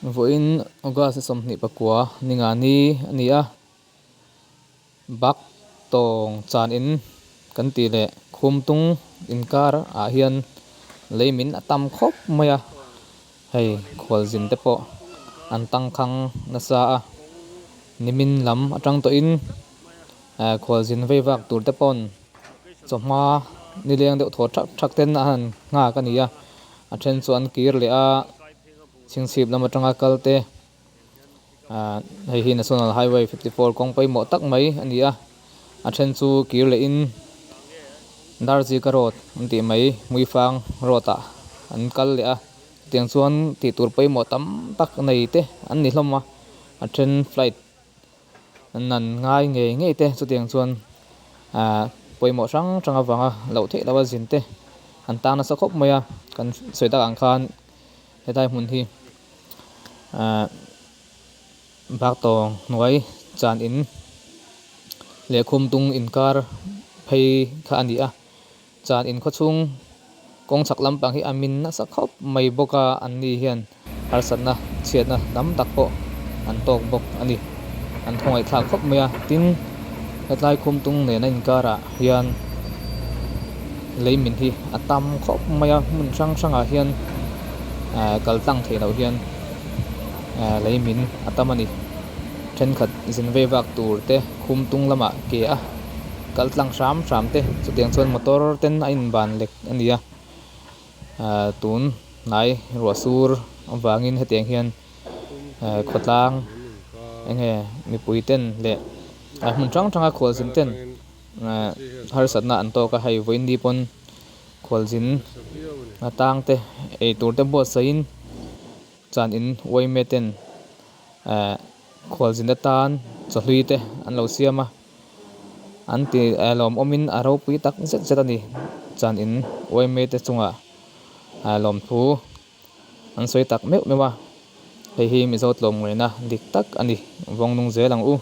Vawiin August ni 24 ni nga ni a ni a, bak tawng chan in kan tih leh khumtung inkar ah hian lei min a tam khawp mai a, hei khualzin te pawh an tangkhang nasa a, nimin lam atang tawhin khualzin vei vak tur te pawn chawhma nileng deuh thaw thak thak ten a han nghak a ni a, a then chu an kir leh a, chhingchhip lam atanga kal te ahh hei hi national highway 54 kawng pawimawh tak mai a ni a, a then chu kir leh in Darjika road an tih mai Hmuifang road ah an kal leh a, chutiang chuan tih tur pawimawh tam tak nei te an ni hlawm a, a then flight. Nan ngai ngei ngei te chutiang chuan ahh pawimawh hrang hrang avanga loh theih loh a zin te an tan nasa khawp mai a kan sawi tak ang khan hetlai hmun hi ahh bak tawng hnuai chan in leh khumtung inkar phei kha a ni a. Chan in khawchhung kawng chhak lampang hi a min nasa khawp mai bawk a, an ni hian harsatna chhiatna tam tak pawh an tawk bawk a ni. An khawngaihthlak khawp mai a, tin hetlai khumtung nena inkarah hian lei min hi a tam khawp mai a, hmun hrang hrangah hian kal tlang theih loh hian lei min a tam a ni. Thenkhat zin vei vak tur te khumtung lamah ke a. Kal tlang hram hram te chutiang chuan motor ten a inban lek a ni a ahh tun hnai ruah sur avangin hetiang hian ehh khawtlang enge mipui ten leh a hmun hrang hranga khualzin ten ehh harsatna an tawk a hei vawiin ni pawn khualzin a tang te eitur te buatsaihin chuan in uaime ten ehh khualzin atan chawhlui te an lo siam a. An ti lawmawmin a ropui tak zet zet a ni. Chuan in yma te chungah lawmthu an sawi tak meuh meuh a, hei hi Mizo tlawmngaihna dik tak a ni. Vawng nung zel ang u.